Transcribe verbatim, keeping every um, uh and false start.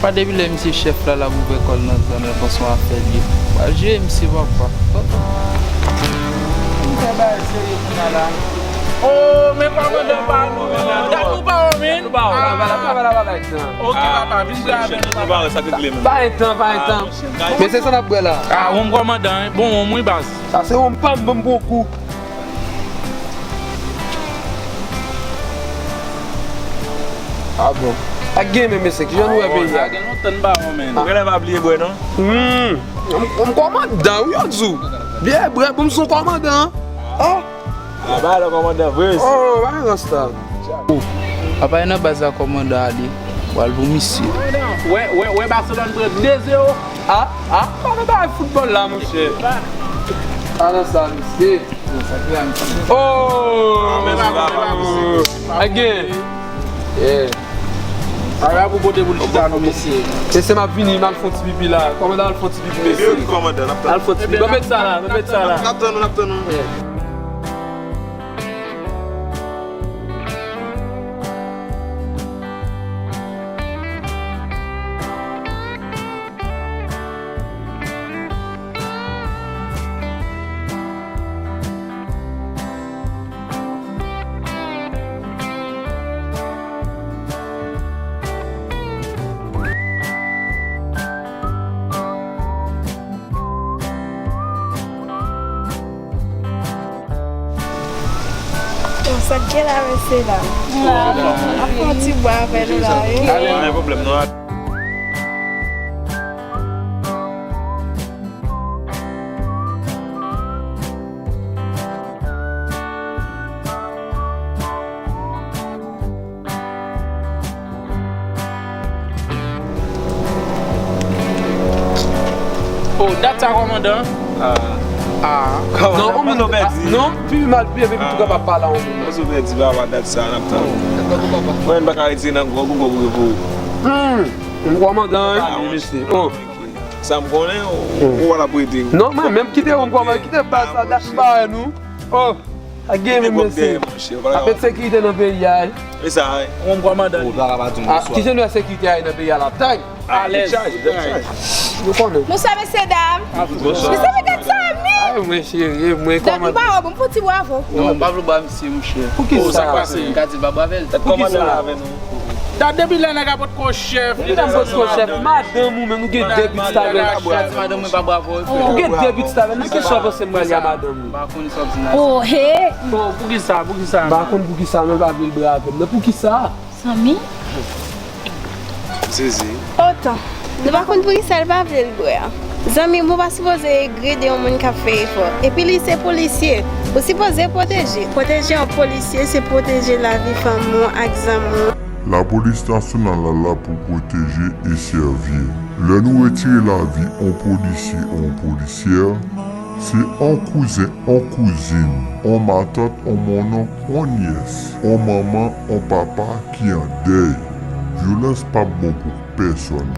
Pa depi lè misye chèf la, l ap ouvè kò l nan zòn nan, panse yon afè l ye. Pral jere misye, papa. Misye bay serye kounye a la. O, men kòmandan pa nou. Dat nou pa wè, men. Travay la, travay la, pa bay tan. Ok, papa, vin bwè avè nou, papa. Pa gen tan, pa gen tan. Men se sa n ap bwè la. A, wonm kòmandan, hein. Bon wonm, wi, baz. Sa se wonm pa m, ban m pran yon kou. A bon. Ak gen men, mesye, kijan nou wè peyi a? Sa gen lontan n pa wè, men. Ou genlè pa bliye bwè, non? Hmm. M, m kòmandan, wi, yo di w. Byen, bwè, pou m se yon kòmandan. Oh. A, ba, lè kòmandan vre, mesye. Oh, ba, rasta. Papa, e nan baz la kòmandan ale. Pral pou misye. Wè, wè, wè, Barcelone pran de zewo. A, a, pa nan bagay foutbòl la, monchè. Pa nan sa, mesye. Oh! Again. Yeah. Ala pou pote pou li chita non, mesye. Mesye, m ap vini, m al fè yon ti pipi la. Kòmandan al fè yon ti pipi, mesye. Al fè yon ti pipi. Ban m met sa la, ban m met sa la. N ap tann ou, n ap tann ou. Yeah. Bon, sa k gen la, mesye la? Ap fè yon ti bwa avè nou la, wi. Pa gen pwoblèm, non. Oh, dat sa, kòmandan. Ah. Ah. Kòmandan, non, kòmandan, ou pèdi. Non, pi mal, pi, pi, pi, kapab pale a yon moun. Kòmandan, ou pèdi, papa, dat sa, n ap tann. Mwen, m pa ka retire nan gwo, gwo, gwo, gwo. Hmm, m kòmandan, wi. Ah, mesye. Oh. Sa m konnen, ou, ou wè l ap rete. Non, mwen menm kite ou, m kòmandan, kite baz la, dat m pa wè nou. Oh. Ak gen menm mesye. Ap met sekirite nan peyi a, wi. E sa, wi. Yon kòmandan. Ou pa ka pa di m bonswa. Kijan nou wè sekirite a ye nan peyi a la? Tag. Alèz. Nou konnen. Bonswa, mesye dam. Mesye, men gad sa, men. Ay, mwen cheri, mwen kòmandan. Dam, ou pa wè, bon, pou ti bravo. Non, m pa vle ba misye, monchè. Poukisa? Oh, sa k pase? M ka di l pa bravo. Poukisa? Dat depi lè nèg la potko chèf. Li nan potko chèf. Madanm ou menm, ou gen de bit tavèl. Madanm mwen pa bravo. Ou gen de bit tavèl. Nan ki sòs panse m pral li a madanm ou? M pa konn sa w di la. Oh, he. Oh, poukisa, poukisa? M pa konn poukisa, men pa vle l brave m. Men poukisa? Zanmi? M sezi. Otan. Nou pa konn poukisa l pa vle l bwè. Zanmi m, ou pa sipoze egri de yon moun k ap fè efò. Epi li se polisye. Ou sipoze pwoteje. Pwoteje yon polisye, se pwoteje lavi fanmi w ak zanmi w. Lapolis nasyonal la la pou pwoteje e sèvi. Lè nou retire lavi yon polisye ou yon polisyè, se yon kouzen, yon kouzin, yon matant, yon monnonk, yon nyès, yon manman, yon papa ki an dèy. Vyolans p ap bon pou pèsonn.